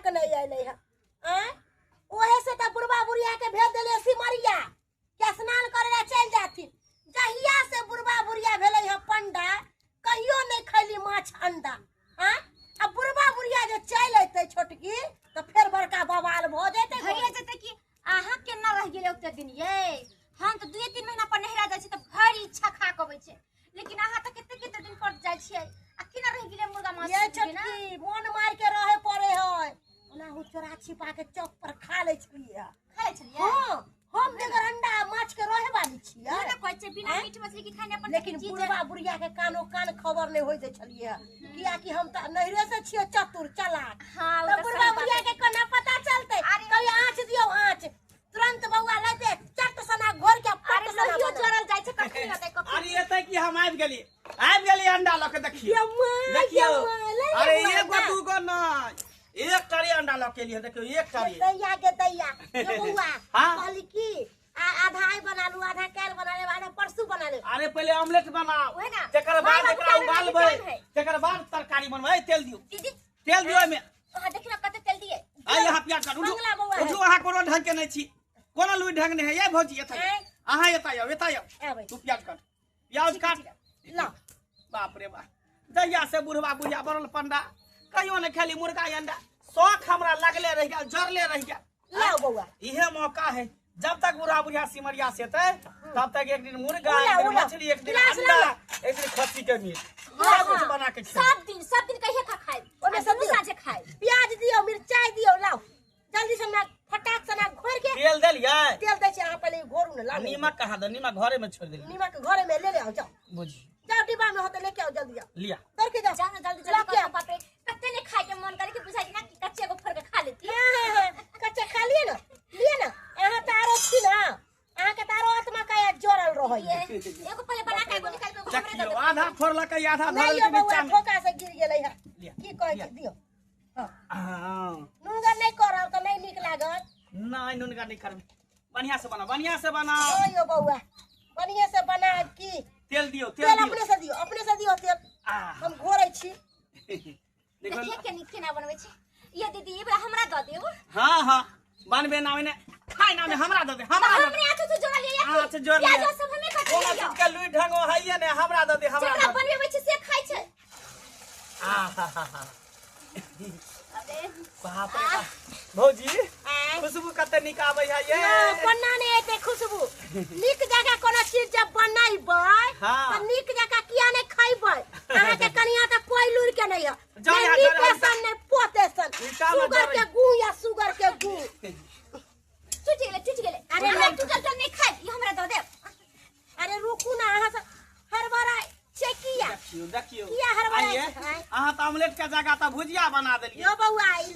तक नहि अयलै हँ। आँय, ओहे से तऽ बुढ़बा बुढ़िया के भेज देलियै सिमरिया के स्नान करे ला चलि जाथिन। जहिया से बुढ़बा बुढ़िया भेलै हँ पंडा, कहियो नहि खैली माछ अंडा। आँय, आ बुढ़बा बुढ़िया जे चलि अयतै छोटकी तऽ फेर बड़का बवाल भऽ जेतै। भइए जेतै कि अहाँ केना रहि गेलै ओते दिन ये? हम तऽ 2-3 महीना पर नहिरा जाइ छी तऽ भरि इच्छा खा के अबै छै, लेकिन अहाँ तऽ कते कते दिन पर जाइ छियै आ केना रहि गेलै मुर्गा माछ ये बिना? छोटकी, मोन मारि के रहे पड़े है। ओना ओ चोरा छिपा के चौक पर खा लै छलियै। खा लै छलियै? हाँ, हम बेगर अंडा आ माछ के रहे वाली छियै। उहे ने कहै छै बिना आँय? मीट मछली के खाने अपन लेकिन चीज बुढ़बा बुढ़िया के कानो कान खबर नहि होइ दै छलियै, कियाकि हम तऽ नैहरे से छियै चतुर चलाक। हाँ, ओ तऽ तऽ बुढ़बा सही बात बुढ़िया के कोना पता चलतै? अरे- कहियो आँच दियौ, आँच तुरंत बौआ लेते चट सना घोर के पट अरे सना लोहियो बनाउ। जरल जाइ छै कखनी होतै कखनी। अरे एतै की हम आबि गेली, आबि गेली अंडा लऽ के। देखियौ, यम्मा, देखियौ। यम्मा, ले ले अरे बौआ एगो अंडा। दूगो नहि, एक टरी अंडा लऽ के एलियै, देखियौ एक टरी। दैया के दैया ये बौआ। हाँ। कहली की आ आधा आइ बना लू, आधा काल्हि बना लेब, आधा परसू बना लेब। अरे पहिले ऑमलेट बनाओ, ओहे ना। तकर माय बाद बाबू एकरा के उबालबै, टाइम है। तकर बाद तरकारी बनबै। तेल दियौ, दीदी तेल दियौ एहिमे। अहाँ देखियौ ने कते तेल दिए। आ यहाँ प्याज काटू। उठू, मंगला बौआ है। उठू, अहाँ कोनो ढंग के नहि छी, कोनो लुइ ढंग नहि है। ये भौजी एतऽ आँय? अहाँ एतऽ आउ, एतऽ आउ। आबै। तू प्याज काट, प्याज काट। ला। बाप रे बाप, जहिया से बुढ़वा बुढ़िया बनल पंडा, कहियो नहि खेली मुर्गा अंडा। शौक हमरा लगले रहि गेल, जरले रहि गेल। लाओ बौआ। इहे मौका है, जब तक बुढ़ा बुढ़िया सिमरिया से एतै तब तक एक दिन मुर्गा, उला, एक दिन उला। मछली, एक दिन गिलास अंडा, लाओ। एक दिन खस्सी के मीट, हाँ, सब कुछ हाँ। बना के खेबै। सब दिन, सब दिन कहिए खा खाए, ओमे आ सब दुनू दियौ। साँझे खाए। प्याज दियौ, मिरचाई दियौ, लाओ जल्दी से हमरा फटाक से ना घोर के। तेल देलियै? तेल दै छी, अहाँ पहिले घोरू ने, लाओ। नीमक कहाँ दे? नीमक घरे में छोड़ देलियै। नीमक घरे में ले ले आओ, जाओ। बुझी। जाओ, डिब्बा में होते लेके आओ, जल्दी जाओ। लिया। दौड़ के जाओ। जाओ ना जल्दी लऽ जल्दी के करो। आओ। बाप रे, कते ने खाए के मन करे कि बुझाइ ना कि कच्चे को फोड़ के खा लेती। हाँ, हाँ, हाँ, कच्चा खा लिए ना, लिए ना। अहाँ तऽ आरो छी ना, अहाँके तऽ आरो आत्मा का जोड़ल रहै। ये एगो पहिले बना के एगो निकाल के एगो हमरे दे देखियौ दे। आधा फोड़लकै, आधा नहीं धरलकै यौ बौआ, नीचा में। ठोका से गिर गेलै हँ। लिअ, की कहै लिअ। छी, दियौ। हाँ। हाँ। नुनगर नहि करब तऽ नहि नीक लागत। नहि, नुनगर नहि करबै, बढ़िया से बनाओ, बढ़िया से बनाओ। ओ यौ बौआ, बढ़िया से बनायब की? तेल दियौ, तेल तेल दियौ। अपने से दियौ, अपने से दियौ तेल। आ हम घोरै छी। देखो। देखिए के नीक केना बनबै छै। ये दीदी, ई बला हमरा दऽ दियौ। हाँ हाँ, बनबे ना ओने खाय ना में, हमरा दऽ दे, हमरा दऽ दे। हमरे आँच से जोड़ल ये। आँच जोड़ल ये। प्याज सब हमे काटलियै। कोनो चीज के लुइ ढंग हइये ने, हमरा दऽ दे, हमरा जेकरा दऽ दे। बनबै छै से खाइ छै। आ हा हा हा। अरे बाप रे बाप, भौजी, आँय? खुशबू कते नीक आबै है ये। ना, कोना नहि एतै खुशबू? नीक जकाँ कोनो चीज जब बनेबै हाँ। तऽ नीक जकाँ किया नहि खैबै? अहाँके कनिया तऽ कोइ लूरि के नहि है। जरे नहि है, जरे है। नीके सन, नहि पोते सन। उल्टा मे सुगर जरे। के गू या सुगर के गू। टूटि गेलै, टूटि गेलै। अरे अरे नहीं। टूटल टूटल नहि खाइ, ई हमरा दऽ देब। अरे रुकू ना, अहाँ सब हड़बड़ाइ छै किया? देखियौ, देखियौ। किया हड़बड़ाइ आइये, छै? आँय? अहाँ तऽ ऑमलेट के जगह तऽ भुजिया बना देलियै। यौ बौआ, ई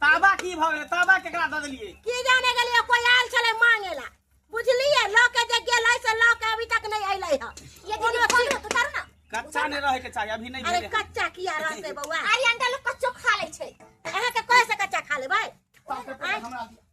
तावा की भऽ गेलै? तावा केकरा दऽ देलियै? की जाने गेलियै, कोई आयल छलै मांगे ला, बुझलियै? लऽ के जे गेलै से लऽ के अभी तक नहि अयलै हँ। ये दीदी, फोन तो उतारू ना। कच्चा नहि रहै के चाही, अभी नहि अरे भेलै। कच्चा किया रहतै बौआ? अरे अंडा लोग कच्चो खा लै छै। अहाँके कहे से कच्चा खा लेबै? सबसे पहिले हमरा दिया,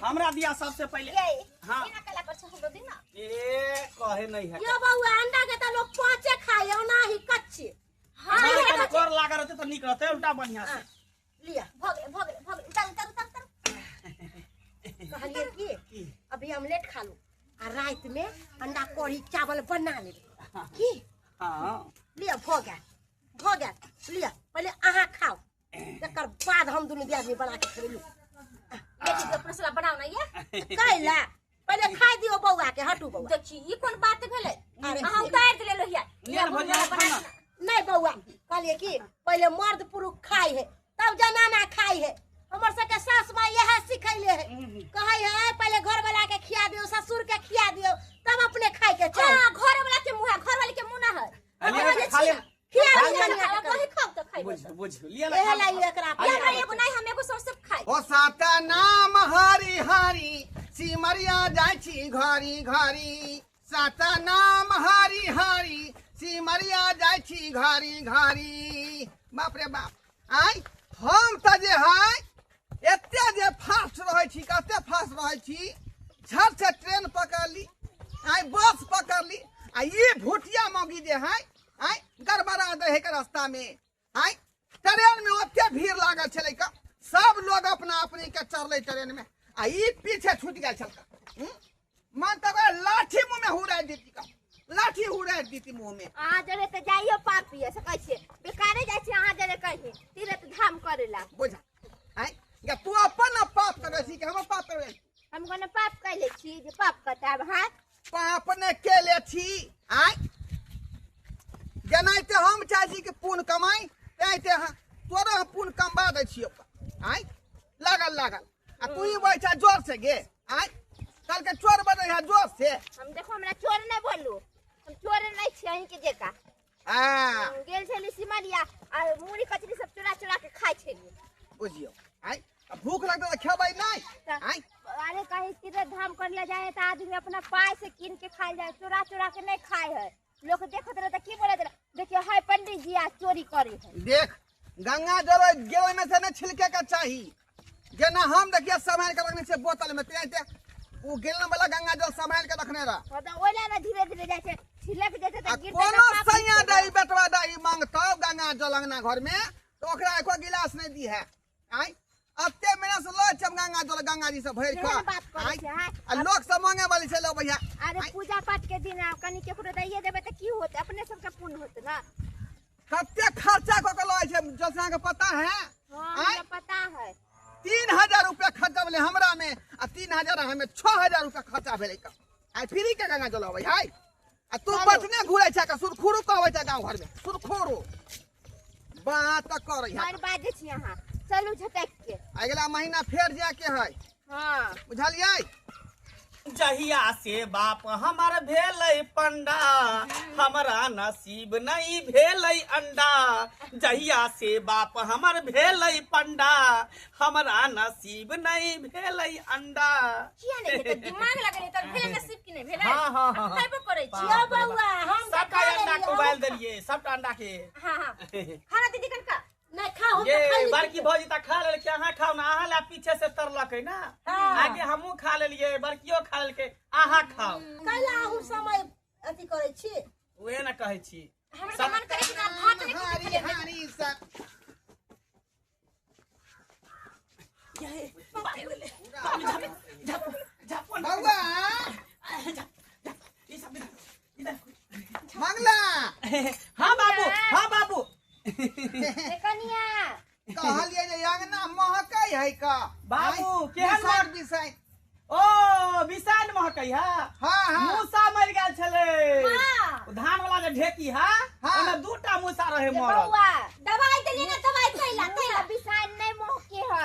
हमरा दिया सबसे पहिले। ये हाँ। एना कला कर छै, हमरो दिन ना। ए कहे नहीं है। यो बौआ, अंडा के तऽ लोग पाँचे खाय, ओना ही कच्चे। हाँ, नहीं, ये कनि कर लागल रहतै तऽ नीक रहतै, उल्टा बढ़िया से। लिअ। भऽ गेलै, भऽ गेलै, भऽ गेलै। उतारू, उतारू, उतारू, उतारू। कहलियै की की? अभी ऑमलेट खा लू आ राति में अंडा कढ़ी चावल बना लेबै की? हाँ। लिअ, भऽ गेल, भऽ गेल। लिअ, पहिले अहाँ खाउ, तकर बाद हम दुनू दियादनी बना के खेबै। लू। ये दीदी, अपना सला बनाओ ना ये। कैला पहिले खाइ दियौ बौआ के। हटू बौआ। देखी, ई कोन बात भेलै? अरे अहाँ उतारि देले लोहिया। लिअ ने भौजी, बना खाउ ना। नहीं बौआ, कहलिए कि पहिले मर्द पुरुष खाइ है तब जनाना खाइ है। हमर सबके सास माँ इएह सिखैले है, कहै है पहिले घर वाला के खिया दियौ, ससुर के खिया दियौ, तब अपने खाइ के चाही। हाँ, घर वाला के मुंह है, घर वाले के मुंह ना है। अरे, हम जे खा छी ले। ना, खिया खा दियौ ले। कनिया के। वही खाउ तऽ खाइ। बुझ बुझ, लिअ ना, एहे खा ला ले। ई एकरा। आइए, हमरा एगो नहीं, हम एगो सबसे खाइ। ओ साता नाम हरि हरि सिमरिया जाइ छी घरी घरी, साता नाम हरि हरि सिमरिया जाइ छी घरी घरी। बाप रे बाप, आइ हम तऽ जे है एते जे फास्ट रहै छी, कते फास्ट रहै छी, झट से ट्रेन पकड़ली, आइ बस पकड़ली, आ ई भुटिया मौगी जे है आइ गड़बड़ा दै है के रास्ता में। आइ ट्रेन में ओते भीड़ लागल छलै का, सब लोग अपना अपनी के चढ़ले ट्रेन में आ ई पीछे छूट गेल छल। मन तक लाठी मुंह में हुरा देती का, लाठी हुरा देती मुंह में। अहाँ जरे त जाइयो पापी ऐसे कहै छियै, बेकारे जाइ छी अहाँ जरे कहीं तीर्थ धाम करेला। बुझा आय गे तू अपन पाप करै छी कि हम पाप करै? हम कोनो पाप कैले छी जे पाप करताब? हाँ पाप ने केले छी। आय जेनाहिते हम चाहै छी कि पुण्य कमाई, तेनाहिते तोरो हम पुण्य कमबा दै छियौ। आय लागल लागल आ तू ही बोलै छह जोर से गे। आय कल के चोर बजै है जोर से। हम देखो हमरा चोर नहीं बोलू, हम चोर नहीं छी अहीं के जेका। हाँ गेल छली सिमरिया आ मुड़ी कचरी सब चोरा चोरा के खाइ छली। बुझियौ। आय भूख लगतै तऽ खेबै नहीं। आय अरे कहीं तीर्थ धाम कर ले जाए तो आदमी अपना पाय से कीन के खाइ जाए, चोरा चोरा के नहीं खाए है। लोग देखत रहे त की बोलत रहे, देखियो हाय पंडित जी आज चोरी करे है। देख गंगा जल गेल में से नहीं छिलके के चाही, जेना हम देखिए सम्हाल के रखने छियै बोतल में, तेनाहिते ओ गेल वाला गंगा जल सम्हाल के रखने रह। हां त ओला ना धीरे धीरे जाय छै, छिलक जेतै त गिरतै। कोनो सैया दाई बेटवा दाई मांगतौ गंगा जल अंगना घर में तो ओकरा एको गिलास नहीं दी है। आय अते मेहनत से लय छै गंगा जल गंगा जी से भरि के आ लोक सब मांगे वाली छै लो भैया। अरे पूजा पाठ के दिन आ कनी केकरो दैये देबै त की होत, अपने सबके पुण्य होत ना। कते खर्चा क के लय छै जसना के पता है? हां हमरा पता है। 3000 रुपया खर्चा भेलै हमरा में आ 3000 हमें 6000 रुपया खर्चा भेलै का। आइ फ्री के गंगा जल अबै है आ तू पटने घुरै छै का सुरखुरु कहबै छै गांव घर में सुरखुरु बात करै है। मार बाजै छी अहाँ, चलू झटक के अगला महीना फेर जाके है। हां बुझलियै? जहिया से बाप हमर भेलै पंडा, हमरा नसीब नहीं भेलै अंडा। जहिया से बाप हमर भेलै पंडा, हमरा नसीब नहीं भेलै अंडा। किया नहीं हेतै, दिमाग लगेने त भेलै नसीब की नहीं भेलै? हां हां हां खैबो करै छी। यौ बौआ हम सबटा अंडा के उबाल देलियै, सबटा अंडा के। हां हां खाना दीदी कनका नहीं खाओ, हम ये तो खाली बड़की भौजी त खा लेलकै, अहाँ खाओ ना, अहाँ ला पीछे से तरलकै ना। आगे हमहूँ खा लेलियै, बड़कियो खा लेलकै, अहाँ खाओ। कैला अहूँ समय अथी करै छी? उहे ना कहै छी। हमरा त मन करै छै भात नहीं हरी हरी सब बौआ मंगला। हाँ बाबू, हाँ बाबू। कनिया कहलियै जे अंगना महकै है का बाबू, केहन बिसाइन? ओ बिसाइन महकै है। हां हां मूसा मरि गेल छलै। धान वाला जे ढेकी है ओमे दूटा मूसा रहे मरल। बौआ दवाई देलियै ना, दवाई कैला कैला बिसाइन नहीं महके है,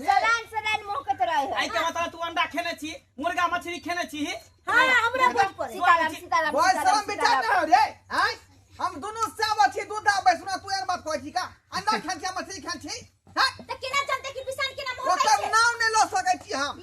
सलान सलान महकत रहे है। आई के मतलब तू अंडा खेने छी, मुर्गा मछली खेने छी? हां हमरा बुझ पड़े। सीताराम सीताराम भाई शरम विचार न हो रे। आय हम दुनू सब छी दूधा बैसना, तू एहन बात कहै छी का? अंडा खान छी मछली खान छी? हां त केना जानते कि बिसान केना महकै ओकर छै? नाम नै ल सकै छी हम।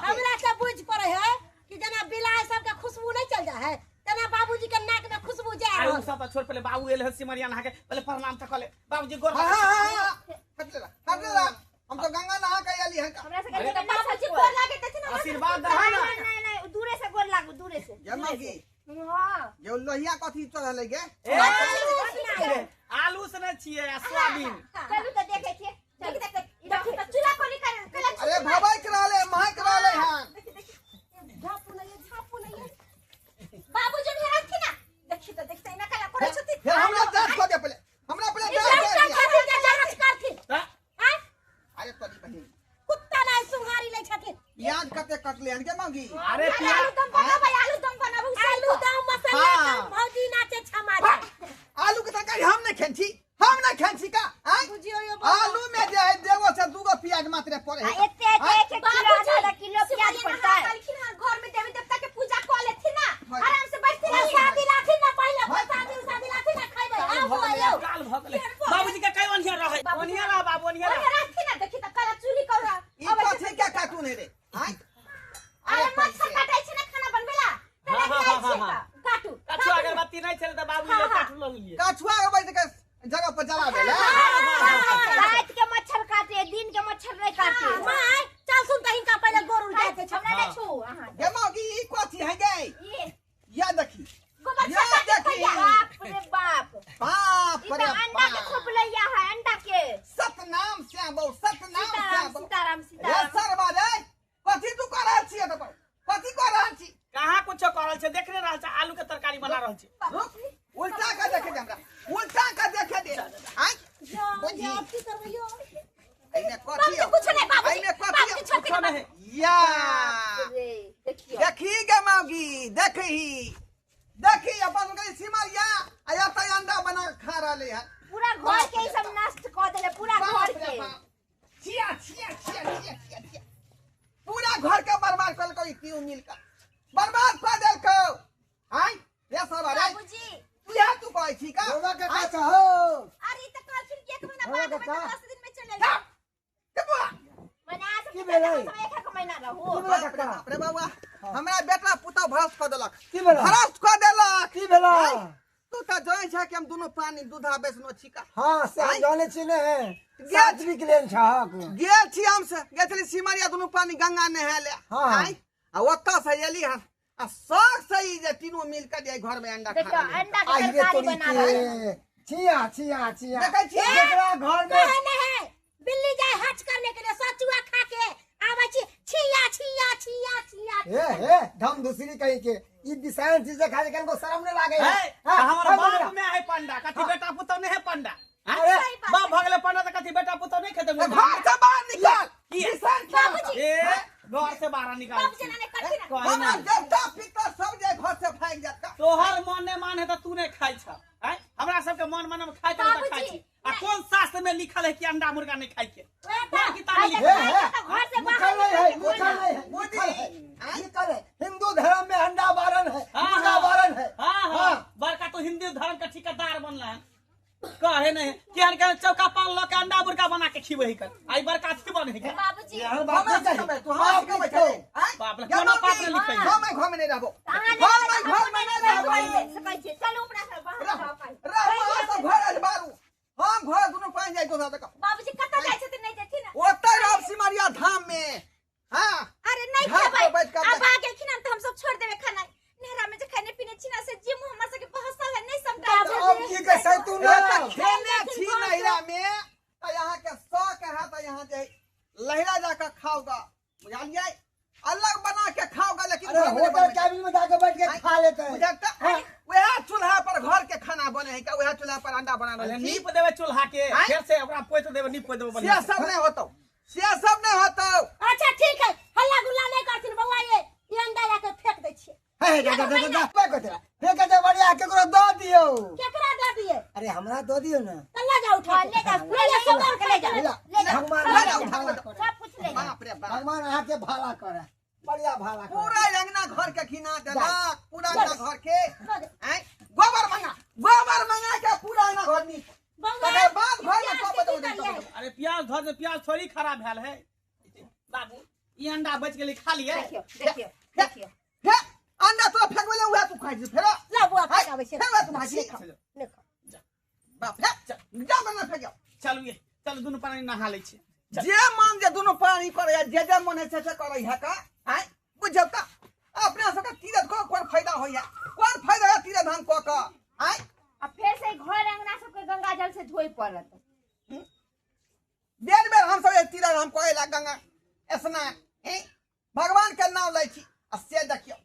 हमरा त बुझ पड़े है कि जेना बिलाय सब के खुशबू नहीं चल जा है तेना बाबूजी के नाक में खुशबू जा रहल। अरे सब छोड़, पहले बाबू एल है सिमरिया नहा के पहले प्रणाम त कले बाबूजी गोर। हां हां हट ले हट ले, हम तो गंगा नहा के आली हैं। हमरा से कहते बाबूजी गोर लागे त ना आशीर्वाद दहा ना। नहीं नहीं दूरे से गोर लागू, दूरे से। जमा की हां ये लोहिया कथी चढ़ल गे? आलू से नै छियै आ सोयाबीन। चलू त देखै छियै, देख देख देख त चूल्हा कोनी कर कला। अरे भबैक रहले महक रहले हन। झापू नहीं झापू नहीं बाबूजी ने रखी ना। देखी त देखते ना कला करै छथि। फिर हमरा जांच क दे पहले, हमरा पहले जांच कर दे। जांच करथि। हां अरे तोरी बहिन कुत्ता नहीं सुहारी लै छथि। प्याज कते कटले हन के मौगी? अरे प्याज आलू दम बनाबै, आलू दम बनाबै, आलू दम मसाला दम भौजी नाचे छमा। आलू के तरकारी हम नहीं खेन छी, हम नहीं खेन छी का? बुझियो यो आलू में जे है देबो से दूगो प्याज मात्र पड़े है। एते एते एक किलो आधा किलो प्याज पड़ता है। कहलखिन हां घर में देवी देवता के पूजा क लेथिन ना, आराम से बैठथिन ना, शादी लाथिन ना, पहिले प्रसादी उसादी लाथिन ना खइबै। आबो आयो काल भ गेलै बाबूजी के कई ओनिया रहै, ओनिया रह बाबू, ओनिया रह राखी ना। देखी त काला चूली कर ई कथि के कार्टून है रे? हां अरे मच्छर काटै छै ना खाना बनबेला। काटू कछुआ अगरबत्ती नहीं छले त बाबू ले काटू ल लिए। कछुआ अगरबत्ती के जगह पर जला देले। रात के मच्छर काटे, दिन के मच्छर नहीं काटे। माय चल सुन त हिनका पहिले गोर उड़ जाय छै। हमरा नहीं छू अहाँ। गे मौगी ई कथि है गे? या देखी गोबर छाता के बाप रे बाप, बाप रे बाप, अंडा के खोपलैया है, अंडा के। सतनाम श्याम बहु, रहलै हन। पूरा घर के ई सब नष्ट कऽ देले, पूरा घर के। छिया छिया छिया छिया छिया छिया, पूरा घर के बर्बाद कर देलकौ ई तीनू मिल के बर्बाद कर देलकौ। आय रे सब, अरे बाबूजी, तू यहाँ तू कहै छी का? बाबा के का चाहो? अरे ई तऽ कहलखिन कि 1 महीना बाबा बाद के एबै का? तऽ 10 दिन में चलि जा, एबै। के बुआ। मने आज की भेलै? सब एक एक महीना रहू। की भेलै काका? बाप रे बाबा, हमरा बेटा पुतहु भ्रष्ट कऽ देलक। की भेलै? भ्रष्ट कऽ देलक। की भेलै? आय, तू तऽ जानै छह कि हम दुनू प्राणी दूधा बेचनो छी का। हाँ से हम आय। जाने छी ने। गेल। सात्विक लेन छहक। गेल छी हम से, गेल छली सिमरिया दुनू प्राणी गंगा नहाय ले। हाँ। आय, आ ओतऽ से एली हन आ शौक से ई जे तीनू मिल के जे घर में अंडा खा देखियौ रहलै। अंडा के आहि रे तरकारी तोरी बना रहल। के, छिया छिया छिया। देखै छियै? जेकरा घर में कहे नहीं है बिल्ली जाए हज करने के लिए सचुआ खा के आबै छी, छिया छिया छिया छिया। हे हे धम दूसरी कहीं के ई बिसायन चीज खा के को शर्म नहीं लागे है। है, हाँ, हमर हाँ, बाप बोलो। में है पंडा, कथी बेटा पुतहु नहीं है पंडा? हाँ? अरे, सही बात। बाप भऽ गेलै पंडा तऽ कथी बेटा पुतहु नहीं खेतै? तऽ घर से बाहर निकाल। किया? किसान क्या बाबूजी। ए, घर से बाहर निकाल। बाबूजी ना करथिन ना। कहै हमरा नहि। देवता पितर सब जे घर से भागि जायत का। तोहर मन नहि मान है तऽ तू नहि खाइ छह। आँय? हमरा सबके मन मन खाइ तऽ बाबूजी, खाइ छी। आ कोन शास्त्र में लिखल है कि अंडा मुर्गा नहीं खाइ के? वएह कोन तऽ। किताब में खाइ लिखल है? हे, हे, तऽ घर से बाहर लिखल नहीं है, निकल लिखल नहीं है, मोदी, लिखल है, आँय? लिखल है। हिंदू धर्म में अंडा बारन है, हाँ, मुर्गा हाँ। बारन है। हाँ, हाँ। हाँ। बड़का तो हिंदू धर्म का ठेकेदार बनला है। कहे नहीं केहन केहन चौका पान लऽ के अंडा मुर्गा बना के खिबै है कर। आई बड़का अथी बनै है। बाबूजी, यहाँ बात हमरा नहीं सिखबै, कही। तू हमरा बाप सिखबै लिखो। छलै, आँय? बाप रे, या कोनो मम्मी, पाप नहि लिखै है। हम एहि घर में नहि रहबो। अहाँ हम नहि एहि घर में नहि रहबो। सकै छियै। चलू अपना सब बाहर रह, जाउ काल्हि। रह, अहाँ सब घर अजबारू। हम घर दुनू पानि जाइ दोसरा जगह। बाबूजी कतऽ जाइ छथिन नहि जेथिन। ओतै रहब सिमरिया धाम में। हाँ। अरे नहीं घाट पर खेबै। बैठ कऽ आब आ गेलखिन हन तऽ हमसब छोड़ि देबै खाना। नहरा में जे खाने पीने छी ना से जे मुँह हमर सबके बहसल है नहीं समटाइ। अब की के सैतू ना। ए तऽ खेने छी नैहरा में तऽ यहाँ के शौक है तऽ यहाँ जे लहरा जाकर खाओगा, बुझलियै? अलग बना के खाओगा लेकिन अरे घर में नहीं होटल बनबै। कैबिन में जाके बैठ के खा लेते हैं। बुझल तऽ? हाँ। वएह चूल्हा पर घर के खाना बने है का, वएह चूल्हा पर अंडा बना अरे रहल छी। नीप देबै चूल्हा के, आँय? फेर से ओकरा पोति देबै, नीप पोति देबै से बढ़िआँ से। सब नहीं होतौ, से सब नहीं होतौ। अच्छा ठीक है, हल्ला गुल्ला नहीं करथिन बौआ, ये अंडा जाके फेंक दै छियै। हे, जा, जा, जा, जा, जा, फेंक दे, फेंक दे, बढ़िया केकरो दऽ दियौ। केकरा दऽ दियै? अरे हमरा दऽ दियौ ने। तऽ लऽ जाउ उठा के। ले जाउ, ले जाउ, सब और ले जाउ, ले जाउ। ले जाउ, भगवान सब ले जाउ, ले उठा जाउ, के दऽ। सब कुछ ले जाउ। बाप रे बाप, भगवान अहाँके भला करे, बढ़िया भला करे। पूरा अंगना घर के घिना देलक, पूरा अंगना घर के। लऽ जाउ। आँय, गोबर मंगा, गोबर मंगा के पूरा अंगना घर नीप। बौआ, तकर बाद घर में प्याज सब के की बदल देतौ। करियै? अरे प्याज धऽ दे, प्याज थोड़ी खराब भेल है बाबू। ई अंडा बचि गेलै, खा लियै। देखियौ देखियौ देखियौ। हे, अंडा तोरा फेंकबै ले उएह तू खाइ छी फेरो। ला बौआ, आँय, फेंक आबै छियै। फेर वएह तू खाइ छी। नहि खाउ, नहि खाउ। बाप रे, जा बना फेंक आउ। चलू ये, चलू दुनू प्राणी नहा लै छी। जे मन जे दुनू प्राणी करैया, जे जे मन है से से करैया का। आँय, बुझौ तऽ अपना सबके तीरथ कऽ कोन फायदा होइया, कोन फायदा है तीरथ धाम कऽ कऽ? आँय, आ फेर से घर अंगना सबके गंगा जल से धोइ पड़त। बेर बेर हमसब जे तीरथ धाम करै ला गंगा स्नान, हैं, भगवान के नाम लै छी आ से देखियौ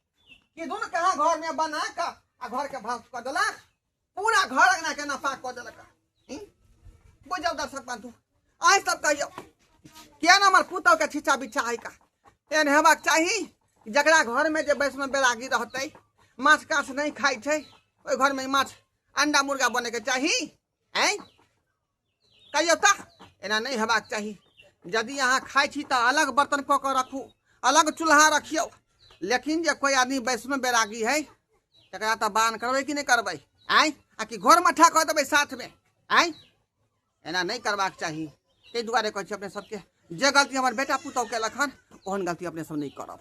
कि दुनू कहाँ घर में बना कऽ आ घर के भ्रष्ट कऽ देलक, पूरा घर अंगना के नापाक कऽ देलक। हैं? बुझौ दर्शक बंधु, अहीं सब कहियौ किया ने हमर पुतहु के छिच्चा बिच्छा है का? एहन हेबाक चाही जकरा घर में जे वैष्णव बैरागी रहतै, माछ काछ नहीं खाइ छै, ओहि घर में माछ अंडा मुर्गा बने के चाही। आँय, कहियौ तऽ एना नहीं हेबाक चाही। यदि अहाँ खाइ छी तऽ अलग बर्तन कऽ कऽ रखू, अलग चूल्हा रखियौ, लेकिन जे कोइ आदमी वैष्णव बैरागी है तकरा तऽ बान करबै कि नहि करबै? आँय, आ कि घोर मट्ठा कऽ देबै साथमे? आँय, एना नहीं करबाक चाही। ताहि दुआरे कहै छी अपने सबके, जे गलती हमर बेटा पुतहु केलक हन ओहन गलती अपने सब नहीं करब।